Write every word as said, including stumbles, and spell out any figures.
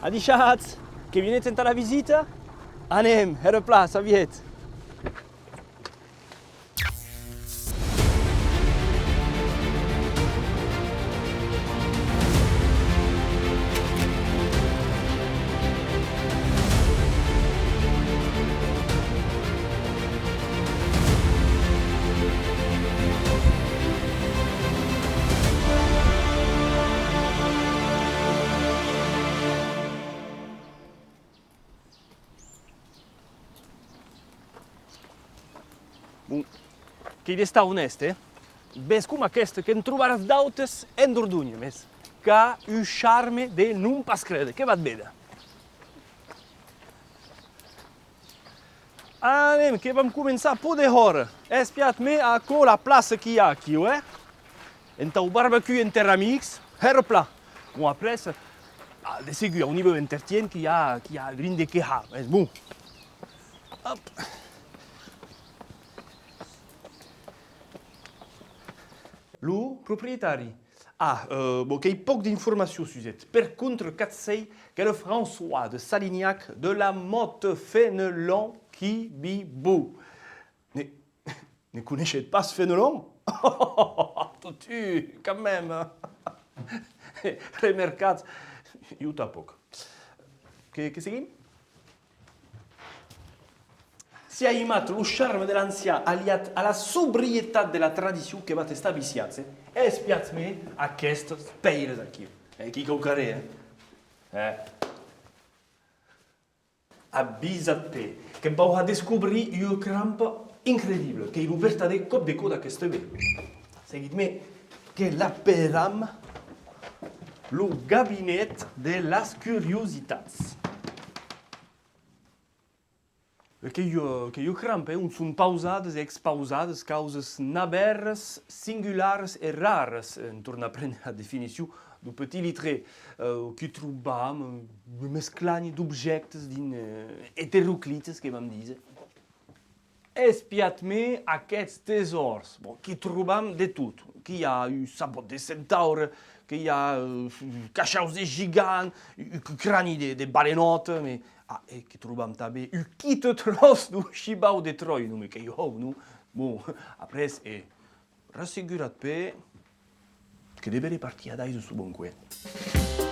Adishatz! Que vienetz entà la visita? Anem, hèra plan, sabietz! Bon, qu'ei d'estar onèst, eh? Ves com aquesta, que'n trobaràs d'autes en Dordonha, mès qu'a un charme de non pas créder, que vatz véder. Anem, que vam començar pro dehòra. Espiatz-me aquò, la plaça qu'i a aquiu, eh? Entau barbecue entre amics, hèra plan. Bon, après, ah, de segur, au nivèu entertien qu'i a, qu'i a drin de qué har, mès bon. Hòp. Lo proprietari. Ah, euh, bon, qu'èi pauc d'informacion sus eth. Per contra, qu'ac sèi, qu'ei le François de Salignac de la Motte Fénelon qui vivó. Ne, ne coneishetz pas Fénelon? Totun, quand même. Remercatz, jo tanpauc. Que, que seguim? Si aimatz lo charme de l'ancian aliat a la sobrietat de la tradicion, que vatz estar viciats, eh? Espiatz-me aquestas pèiras aquiu, eh? Qu'i cau carrer, eh? Eh. Avisatz-te, que vau har descobrir ua crampa incredible, qu'ei lo vertadèr còp de còda d'aqueste ben. Seguitz-me, que l'aperam lo gabinet de las curiositats. E qu'ei ua, qu'ei ua crampa, eh, on son pausadas e expausadas causas navèras, singularas e raras. Eh, en tornar prene la definicion deu petit litrèr, eh, qu'i trobam, eh, ua mesclanha d'objèctes dins, eh, eteroclites, que vam díser. Espiatz-me aqueths tesòrs. Bon, qu'i trobam de tot. Qu'i a un sabòt de centaure, qu'i a, eh, cachaus de gigant, un, un crani de, de balenòta, mès, ah, e que trobam tanben un quite tròç deu shivau de Tròia, non, mès qu'ei hòu, non? Bon, après, e, rasseguratz-ve, que deveré partir adais de Soboncoèn.